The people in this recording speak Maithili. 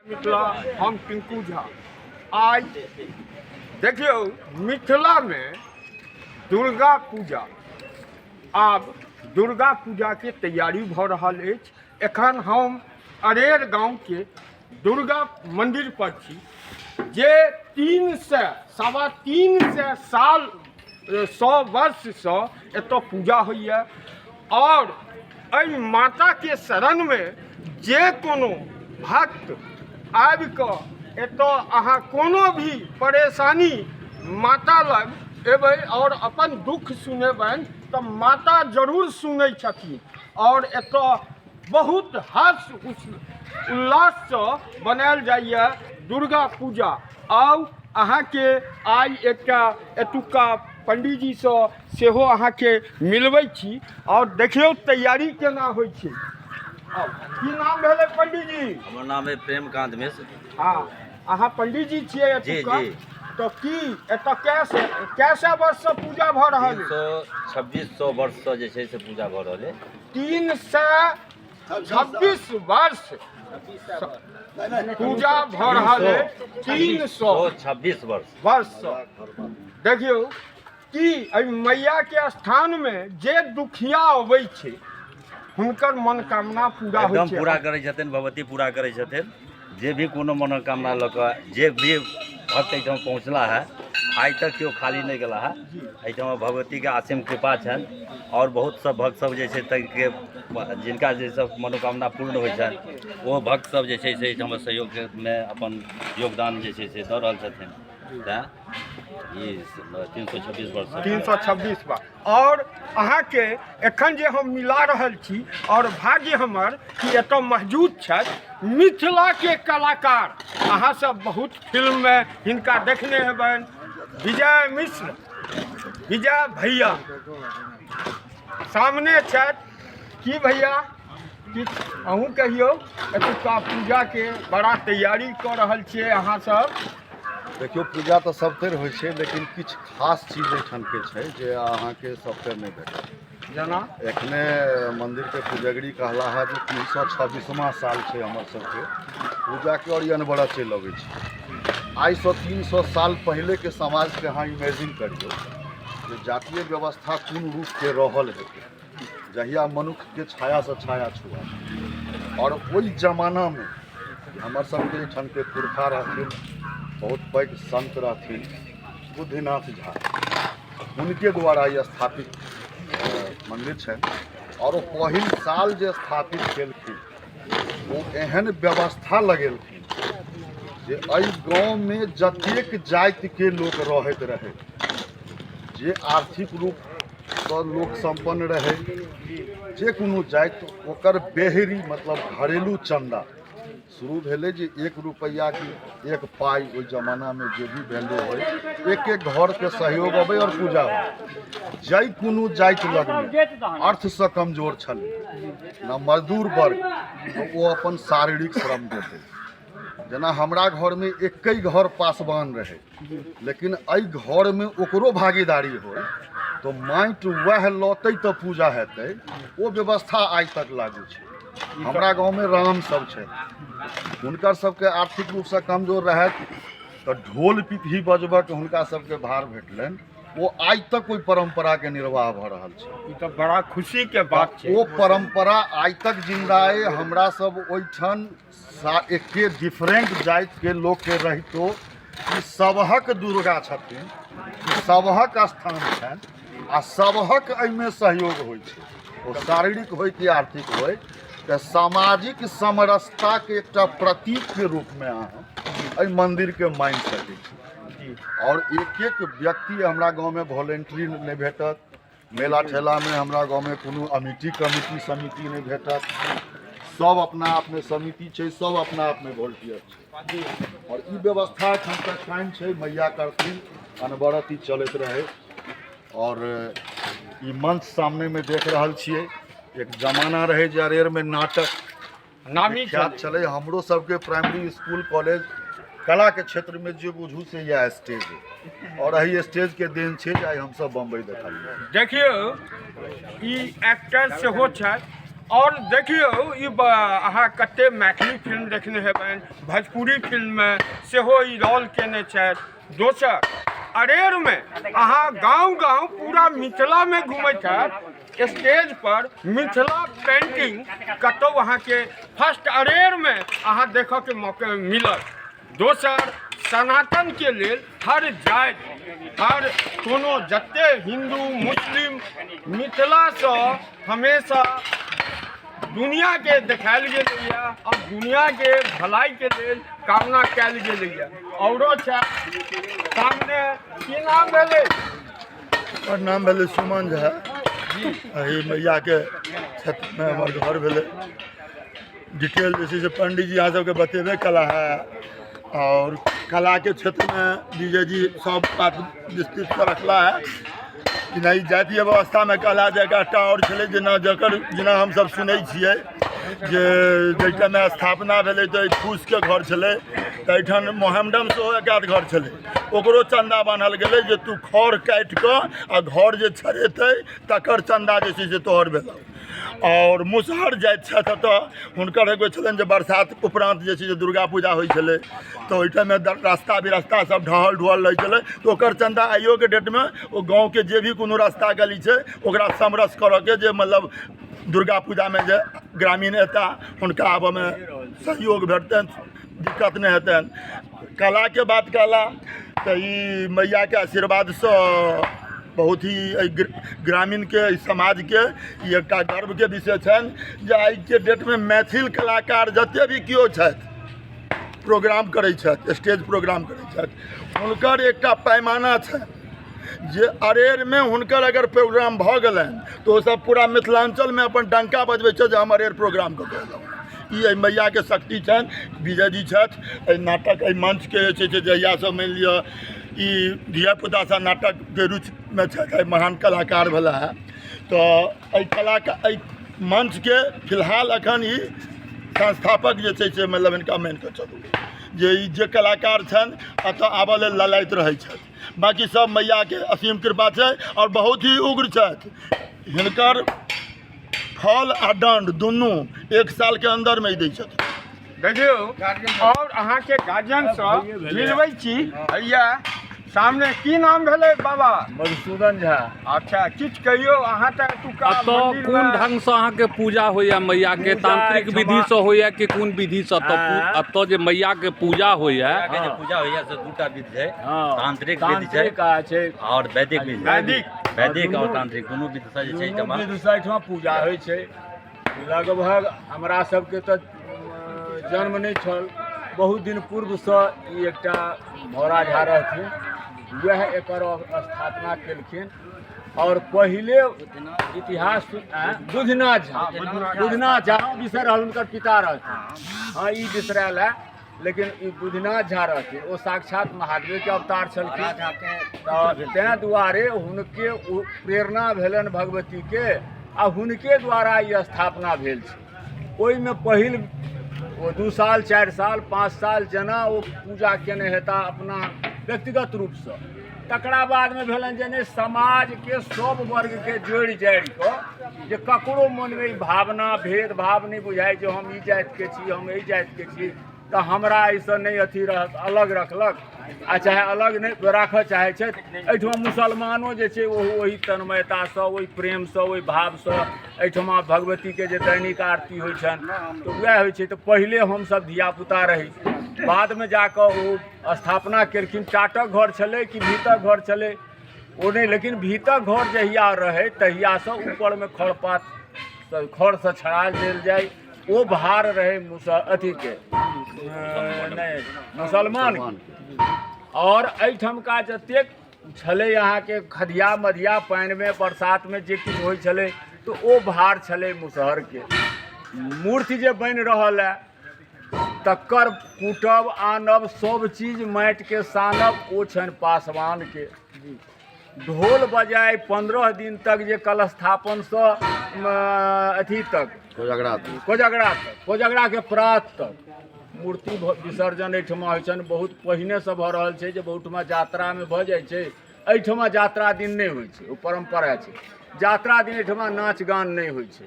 मिथिला, हम टिंकू झा। आइ देखियौ, मिथिलामे दुर्गा पूजा, आब दुर्गा पूजाके तैयारी भऽ रहल अछि। एखन हम अरेर गाँवके दुर्गा मन्दिर पर छी, जे 300, 325 साल, 100 वर्षसँ एतऽ पूजा होइए। आओर एहि माताके शरणमे जे कोनो भक्त आबि कऽ एतऽ अहाँ कोनो भी परेशानी माता लग एबै आओर अपन दुःख सुनेबनि तऽ माता जरूर सुनै छथिन। आओर एतऽ बहुत हर्ष उल्लाससँ बनायल जाइए दुर्गा पूजा। आउ, अहाँके आइ एकटा एतुक्का पंडीजीसँ सेहो अहाँके मिलबै छी आओर देखियौ तैयारी केना होइ छै। आउ, की नाम भेलै पंडीजी? हमर नाम है प्रेमकांत मिश्र। हँ, अहाँ पंडीजी छियै एतुक्का? जी। तऽ की एतऽ कै सए वर्षसँ पूजा भऽ रहल तीन अछि? सौ छब्बीस सौ वर्षसँ जे छै से पूजा भऽ रहल है। 326 वर्ष पूजा भऽ रहल अछि, 300 26 वर्ष। वर्षसँ। देखियौ कि एहि मैयाके स्थानमे जे दुखिया अबै छै, हुनकर मनोकामना पूरा होइ एकदम छै। पूरा करै छथिन भगवती, पूरा करै छथिन। जे भी कोनो मनोकामना लऽ कऽ जे भी भक्त एहिठाम पहुँचला है, आइ तक केओ खाली नहि गेला है। एहिठाम भगवतीके असीम कृपा छनि आओर बहुत सब भक्त सब जे छै तक के जिनका जे सब मनोकामना पूर्ण होइ छनि, ओ भक्त सब जे छै से एहिठाम सहयोगमे अपन योगदान जे छै से दऽ रहल छथिन। तेँ ई 326 वर्ष। 326 बार। आओर अहाँके एखन जे हम मिला रहल छी आओर भाग्य हमर कि एतऽ मौजूद छथि मिथिलाके कलाकार। अहाँ सब बहुत फिल्ममे हिनका देखने हेबनि, विजय मिश्र, विजय भैया सामने छथि। की भैया, किछु अहूँ कहियौ, एतुका पूजाके बड़ा तैयारी कऽ रहल छियै अहाँ सब? देखियौ, पूजा तऽ सबतरि होइ छै, लेकिन किछु खास चीज एहिठामके छै जे अहाँके सबतरि नहि भेटत। जेना? एखने मन्दिरके पुजगरी कहला है जे 326वां साल छै हमर सबके पूजाके आओर ई अनवरत चलि अबै छै। आइसँ 300 साल पहिलेके समाजके अहाँ इमेजिन करियौ जे जातीय व्यवस्था कोन रूपके रहल हेतै, जहिया मनुक्खके छायासँ छाया छुआ। आओर ओहि जमानामे हमर सबके एहिठामके पुरखा रहथिन, बहुत पैघ संत रहथिन बुद्धिनाथ झा, हुनके द्वारा ई स्थापित मन्दिर छनि। आओर ओ पहिल साल जे स्थापित केलखिन, ओ एहन व्यवस्था लगेलखिन जे एहि गाँवमे जतेक जातिके लोक रहैत रहै, जे आर्थिक रूपसँ लोक सम्पन्न रहै, जे कोनो जाति, ओकर बेहरी मतलब घरेलू चन्दा शुरू भेलै जे 1 रुपैआ कि 1 पाइ, ओहि जमानामे जे भी वैल्यू होइ, एक एक घरके सहयोग अबै आओर पूजा होइ। जाहि कोनो जाति लगमे अर्थसँ कमजोर छलै न, मजदूर वर्ग, तऽ ओ अपन शारीरिक श्रम देतै। जेना हमरा घरमे एकहि घर पासवान रहै, लेकिन एहि घरमे ओकरो भागीदारी होइ तऽ माटि वएह लौतै तऽ पूजा हेतै। ओ व्यवस्था आइ तक लागू छै। हमरा गाँवमे राम सब छै, हुनकर सबके आर्थिक रूपसँ कमजोर रहथि तऽ ढोल पिपही बजबऽके हुनका सबके भार भेटलनि। ओ आइ तक ओहि परम्पराके निर्वाह भऽ रहल छै। ई तऽ बड़ा खुशीके बात छै। ओ परम्परा आइ तक जिन्दा अइ। हमरा सब ओहिठाम एके डिफरेंट जातिके लोकके रहितो ई सबहक दुर्गा छथिन, ई सबहक स्थान छनि आ सबहक एहिमे सहयोग होइ छै, ओ शारीरिक होइ कि आर्थिक होइ। तऽ सामाजिक समरसताके एकटा प्रतीकके रूपमे अहाँ एहि मन्दिरके मानि सकै छी। आओर एक एक व्यक्ति हमरा गाँवमे वॉलेंट्री नहि भेटत, मेला ठेलामे हमरा गाँवमे कोनो अमिटी कमिटी समिति नहि भेटत। सब अपना आपमे समिति छै, सब अपना आपमे वोल्टियर छै। आओर ई व्यवस्था एखन तक कायम छै। मैया करथिन, अनवरत ई चलैत रहै। आओर ई मंच सामनेमे देख रहल छियै, एक जमाना रहै जे अरेरमे नाटक नामी विख्यात छलै। हमरो सबके प्राइमरी स्कूल कॉलेज कलाके क्षेत्रमे जे बुझू से इएह स्टेज अइ। आओर एहि स्टेजके देन छै जे आइ हमसब बम्बई देखलियै। देखियौ, ई एक्टर सेहो छथि आओर देखियौ ई अहाँ कते मैथिली फिल्म देखने हेबनि, भोजपुरी फिल्ममे सेहो ई रोल केने छथि। दोसर अरेरमे अहाँ गाँव गाँव पूरा मिथिलामे घुमैत हैत, स्टेज पर मिथिला पेंटिंग कतौ अहाँके फर्स्ट अरेरमे अहाँ देखऽके मौका मिलत। दोसर सनातनके लेल हर जाति, हर कोनो जते हिन्दू मुस्लिम मिथिलासँ हमेशा दुनियाके देखायल गेलैए आओर दुनियाके भलाइके लेल कामना कयल गेलैए। औरो छै सामने, की नाम भेलै? हमर नाम भेलै सुमन झा। एहि मैयाके क्षेत्रमे हमर घर भेलै। डिटेल जे छै से पंडीजी अहाँ सबके बतेबे कला है और कलाके क्षेत्रमे विजय जी सब बात विस्तृत रखला है कि नहि। जातीय व्यवस्थामे कहला जे एकटा आओर छलै, जेना जकर जेना हमसब सुनै छियै जे जाहि टाइममे स्थापना भेलै तऽ फूसके घर छलै, तऽ एहिठाम मोहम्मडन सेहो एक आध घर छलै, ओकरो चन्दा बान्हल गेलै जे तू खर काटि कऽ आ घर जे छड़ेतै तकर चन्दा जे छै से तोहर भेलौ। आओर मुसहर जाति छथि एतऽ, हुनकर एगो छलनि जे बरसात उपरान्त जे छै से दुर्गा पूजा होइ छलै, तऽ ओहि टाइममे रास्ता बिरस्ता सब ढहल ढुहल रहै छलै, तऽ ओकर चन्दा आइयोके डेटमे ओ गाँवके जे भी कोनो रास्ता गली छै ओकरा समरस करऽके जे मतलब दुर्गा पूजामे जे ग्रामीण एता हुनका आबऽमे सहयोग भेटतनि, दिक्कत नहि हेतनि। कलाके बात कहला तऽ ई मैयाके आशीर्वादसँ बहुत ही एहि ग्रामीणके, एहि समाजके ई एकटा गर्वके विषय छनि जे आइके डेटमे मैथिल कलाकार जते भी केओ छथि, प्रोग्राम करै छथि, स्टेज प्रोग्राम करै छथि, हुनकर एकटा पैमाना छनि जे अरेरमे हुनकर अगर प्रोग्राम भऽ गेलनि तऽ ओसभ पूरा मिथिलाञ्चलमे अपन डंका बजबै छथि जे हम अरेर प्रोग्राम कऽ कऽ एलहुँ। ई एहि मैयाके शक्ति छनि। विजय जी छथि एहि नाटक एहि मंचके जे छै से जहियासँ मानि लिअ ई धियापुतासँ नाटकके रुचिमे छथि, एहि महान कलाकार भेला है, तऽ एहि कलाकार एहि मंचके फिलहाल एखन ई संस्थापक जे छै से मतलब हिनका मानि कऽ चलू जे ई जे कलाकार छनि एतऽ आबऽ लेल ललायत रहै छथि। बाँकी सब मैयाके असीम कृपा छै आओर बहुत ही उग्र छथि। हिनकर फल आ दण्ड दुनू एक सालके अन्दरमे ई दै छथिन। देखियौ, आओर अहाँके गार्जियनसँ मिलबै छी। भैया सामने, की नाम भेलै बाबा? मधुसूदन झा। अच्छा, किछु कहियौ अहाँ तऽ एतुका एतऽ मन्दिरमे कोन ढंगसँ अहाँके पूजा होइया मैयाके? पूजा तांत्रिक एहिठमा- विधिसँ होइया कि कोन विधिसँ एतऽ आँय? एतऽ जे मैयाके पूजा होइया? के जे पूजा होइया से दूटा विधि छै, तांत्रिक विधि छै तांत्रिक आ छै और वैदिक विधि। वैदिक। वैदिक और तांत्रिक दुनू विधि से जे छै दुनू एहिठमा विधिसँ एहिठमा पूजा होइ छै। लगभग हमरा सबके तऽ जन्म नहि छल, बहुत दिन पूर्वसँ ई एकटा भौरा झा रहथिन, वएह एकर स्थापना केलखिन। और पहिले इतिहास बुधनाथ झा, बुधनाथ झा बिसरि रहल, हुनकर पिता रहथिन। हँ, ई बिसरायल है, लेकिन ई बुधनाथ झा रहथिन, ओ साक्षात महादेवके अवतार छलखिन, तऽ तेँ दुआरे हुनके प्रेरणा भेलनि भगवतीके आ हुनके द्वारा ई स्थापना भेल छै। ओहिमे पहिल ओ 2 साल 4 साल 5 साल जेना ओ पूजा केने हेता अपना व्यक्तिगत रूपसँ, तकरा बादमे भेलनि जे नहि, समाजके सब वर्गके जोड़ि जाड़ि कऽ जे ककरो मनमे ई भावना भेदभाव नहि बुझाइ जे हम ई जातिके छी, हम एहि जातिके छी, तऽ हमरा एहिसँ नहि अथी रहत, अलग रखलक आ चाहे अलग नहि राखऽ चाहै छथि। एहिठमा मुसलमानो जे छै ओहो ओहि तन्मयतासँ, ओहि प्रेमसँ, ओहि भावसँ एहिठमा भगवतीके जे दैनिक आरती होइ छनि तऽ उएह होइ छै। तऽ पहिले हमसभ धियापुता रही, बादमे जाकऽ ओ स्थापना केलखिन। टाटक घर छलै कि भीतक घर छलै ओ नहि, लेकिन भीतक घर जहिया रहै तहियासँ ऊपरमे खरपात खरसँ छड़ा देल जाय, ओ भार रहै मुस अथीके नहि मुसलमान। आओर एहिठमका जतेक छलै अहाँके खदिया मधिया पानिमे बरसातमे जे किछु होइ छलै तऽ ओ भार छलै मुसहरके। मूर्ति जे बनि रहल है तकर कूटब आनब सब चीज माटिके सानब ओ छनि पासवानके। ढोल बजाय 15 दिन तक जे कलस्थापनसँ अथी तक कोजगरा तक, कोजगरा तक, कोजगराके प्रात तक मूर्ति विसर्जन एहिठमा होइ छनि। बहुत पहिनेसँ भऽ रहल छै जे बहुतठमा यात्रामे भऽ जाइ छै, एहिठमा यात्रा दिन नहि होइ छै, ओ परम्परा छै। यात्रा दिन एहिठमा नाच गान नहि होइ छै।